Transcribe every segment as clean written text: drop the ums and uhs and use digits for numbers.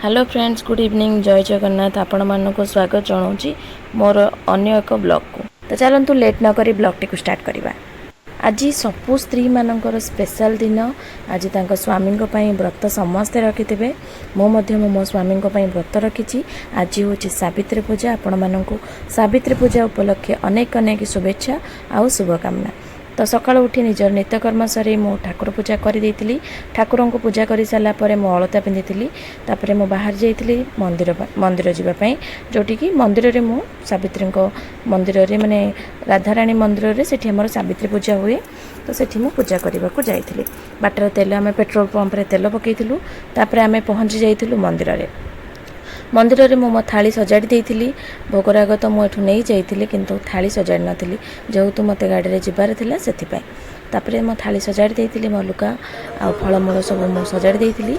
Hello friends, good evening, ଜୟ ଜଗନ୍ନାଥ। ଆପଣମାନଙ୍କୁ ସ୍ୱାଗତ ଜଣାଉଛି ମୋର ଅନ୍ୟ ଏକ ବ୍ଲଗ୍କୁ। ତ ଚାଲନ୍ତୁ, ଲେଟ୍ ନକରି ବ୍ଲଗ୍ଟିକୁ ଷ୍ଟାର୍ଟ କରିବା। ଆଜି ସବୁ ସ୍ତ୍ରୀମାନଙ୍କର ସ୍ପେଶାଲ ଦିନ। ଆଜି ତାଙ୍କ ସ୍ୱାମୀଙ୍କ ପାଇଁ ବ୍ରତ ସମସ୍ତେ ରଖିଥିବେ। ମୁଁ ମଧ୍ୟ ମୋ ସ୍ୱାମୀଙ୍କ ପାଇଁ ବ୍ରତ ରଖିଛି। ଆଜି ହେଉଛି ସାବିତ୍ରୀ ପୂଜା। ଆପଣମାନଙ୍କୁ ସାବିତ୍ରୀ ପୂଜା ଉପଲକ୍ଷେ ଅନେକ ଅନେକ ଶୁଭେଚ୍ଛା ଆଉ ଶୁଭକାମନା। ତ ସକାଳୁ ଉଠି ନିଜର ନିତ୍ୟକର୍ମ ସରି ମୁଁ ଠାକୁର ପୂଜା କରିଦେଇଥିଲି। ଠାକୁରଙ୍କୁ ପୂଜା କରିସାରିଲା ପରେ ମୁଁ ଅଳତା ପିନ୍ଧିଥିଲି। ତାପରେ ମୁଁ ବାହାରି ଯାଇଥିଲି ମନ୍ଦିର ଯିବା ପାଇଁ, ଯେଉଁଠିକି ମନ୍ଦିରରେ ମୁଁ ସାବିତ୍ରୀଙ୍କ ମନ୍ଦିରରେ, ମାନେ ରାଧାରାଣୀ ମନ୍ଦିରରେ, ସେଠି ଆମର ସାବିତ୍ରୀ ପୂଜା ହୁଏ। ତ ସେଠି ମୁଁ ପୂଜା କରିବାକୁ ଯାଇଥିଲି। ବାଟରେ ତେଲ, ଆମେ ପେଟ୍ରୋଲ ପମ୍ପରେ ତେଲ ପକାଇଥିଲୁ। ତାପରେ ଆମେ ପହଞ୍ଚି ଯାଇଥିଲୁ ମନ୍ଦିରରେ। ମନ୍ଦିରରେ ମୁଁ ମୋ ଥାଳି ସଜାଡ଼ି ଦେଇଥିଲି। ଭୋଗରାଗ ତ ମୁଁ ଏଠୁ ନେଇ ଯାଇଥିଲି, କିନ୍ତୁ ଥାଳି ସଜାଡ଼ି ନଥିଲି, ଯେହେତୁ ମୋତେ ଗାଡ଼ିରେ ଯିବାର ଥିଲା ସେଥିପାଇଁ। ତାପରେ ମୋ ଥାଳି ସଜାଡ଼ି ଦେଇଥିଲି, ମୋ ଲୁଗା ଆଉ ଫଳମୂଳ ସବୁ ମୁଁ ସଜାଡ଼ି ଦେଇଥିଲି।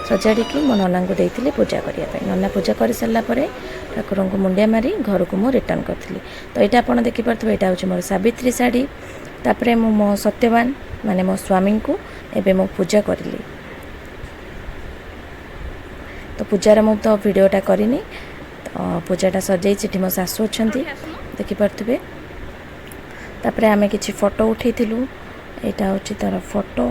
ସଜାଡ଼ିକି ମୋ ନନାଙ୍କୁ ଦେଇଥିଲି ପୂଜା କରିବା ପାଇଁ। ନନା ପୂଜା କରିସାରିଲା ପରେ ଠାକୁରଙ୍କୁ ମୁଣ୍ଡିଆ ମାରି ଘରକୁ ମୁଁ ରିଟର୍ଣ୍ଣ କରିଥିଲି। ତ ଏଇଟା ଆପଣ ଦେଖିପାରୁଥିବେ, ଏଇଟା ହେଉଛି ମୋର ସାବିତ୍ରୀ ଶାଢ଼ୀ। ତାପରେ ମୁଁ ମୋ ସତ୍ୟବାନ, ମାନେ ମୋ ସ୍ୱାମୀଙ୍କୁ ଏବେ ମୁଁ ପୂଜା କରିଲି। ତ ପୂଜାର ମୁଁ ତ ଭିଡ଼ିଓଟା କରିନି। ତ ପୂଜାଟା ସଜାଇଛି। ଏଠି ମୋ ଶାଶୁ ଅଛନ୍ତି, ଦେଖିପାରୁଥିବେ। ତାପରେ ଆମେ କିଛି ଫଟୋ ଉଠେଇଥିଲୁ। ଏଇଟା ହେଉଛି ତା'ର ଫଟୋ।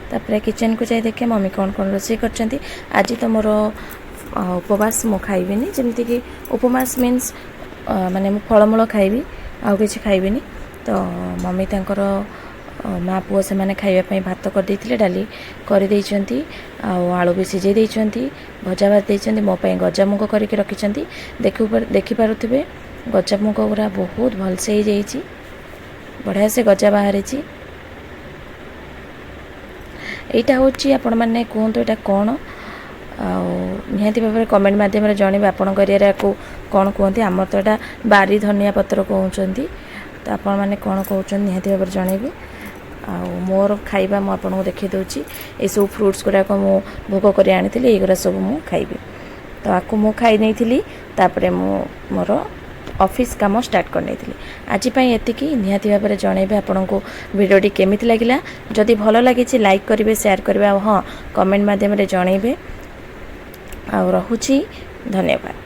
ତାପରେ କିଚେନକୁ ଯାଇ ଦେଖେ ମମି କ'ଣ କ'ଣ ରୋଷେଇ କରିଛନ୍ତି। ଆଜି ତ ମୋର ଉପବାସ, ମୁଁ ଖାଇବିନି। ଯେମିତିକି ଉପବାସ ମିନ୍ସ ମାନେ ମୁଁ ଫଳମୂଳ ଖାଇବି, ଆଉ କିଛି ଖାଇବିନି। ତ ମମି ତାଙ୍କର ମା ପୁଅ ସେମାନେ ଖାଇବା ପାଇଁ ଭାତ କରିଦେଇଥିଲେ, ଡାଲି କରିଦେଇଛନ୍ତି ଆଉ ଆଳୁ ବି ସିଝେଇ ଦେଇଛନ୍ତି, ଭଜା ଭାଜି ଦେଇଛନ୍ତି। ମୋ ପାଇଁ ଗଜାମୁଗ କରିକି ରଖିଛନ୍ତି। ଦେଖିପାରୁଥିବେ, ଗଜାମୁଗ ଗୁଡ଼ା ବହୁତ ଭଲସେ ହେଇଯାଇଛି, ବଢ଼ିଆ ସେ ଗଜା ବାହାରିଛି। ଏଇଟା ହେଉଛି, ଆପଣମାନେ କୁହନ୍ତୁ ଏଇଟା କ'ଣ? ଆଉ ନିହାତି ଭାବରେ କମେଣ୍ଟ ମାଧ୍ୟମରେ ଜଣେଇବେ, ଆପଣଙ୍କ ଏରିଆରେ ୟାକୁ କ'ଣ କୁହନ୍ତି। ଆମର ତ ଏଇଟା ବାରି ଧନିଆ ପତ୍ର କହୁଛନ୍ତି। ତ ଆପଣମାନେ କ'ଣ କହୁଛନ୍ତି, ନିହାତି ଭାବରେ ଜଣେଇବେ। ଆଉ ମୋର ଖାଇବା ମୁଁ ଆପଣଙ୍କୁ ଦେଖାଇ ଦେଉଛି। ଏସବୁ ଫ୍ରୁଟ୍ସ ଗୁଡ଼ାକ ମୁଁ ଭୋଗ କରି ଆଣିଥିଲି, ଏଇଗୁଡ଼ା ସବୁ ମୁଁ ଖାଇବି। ତ ଆକୁ ମୁଁ ଖାଇ ନେଇଥିଲି। ତାପରେ ମୁଁ ମୋର ଅଫିସ୍ କାମ ଷ୍ଟାର୍ଟ କରିନେଇଥିଲି। ଆଜି ପାଇଁ ଏତିକି। ନିହାତି ଭାବରେ ଜଣେଇବେ ଆପଣଙ୍କୁ ଭିଡ଼ିଓଟି କେମିତି ଲାଗିଲା। ଯଦି ଭଲ ଲାଗିଛି, ଲାଇକ୍ କରିବେ, ସେୟାର କରିବେ ଆଉ ହଁ, କମେଣ୍ଟ ମାଧ୍ୟମରେ ଜଣେଇବେ। ଆଉ ରହୁଛି, ଧନ୍ୟବାଦ।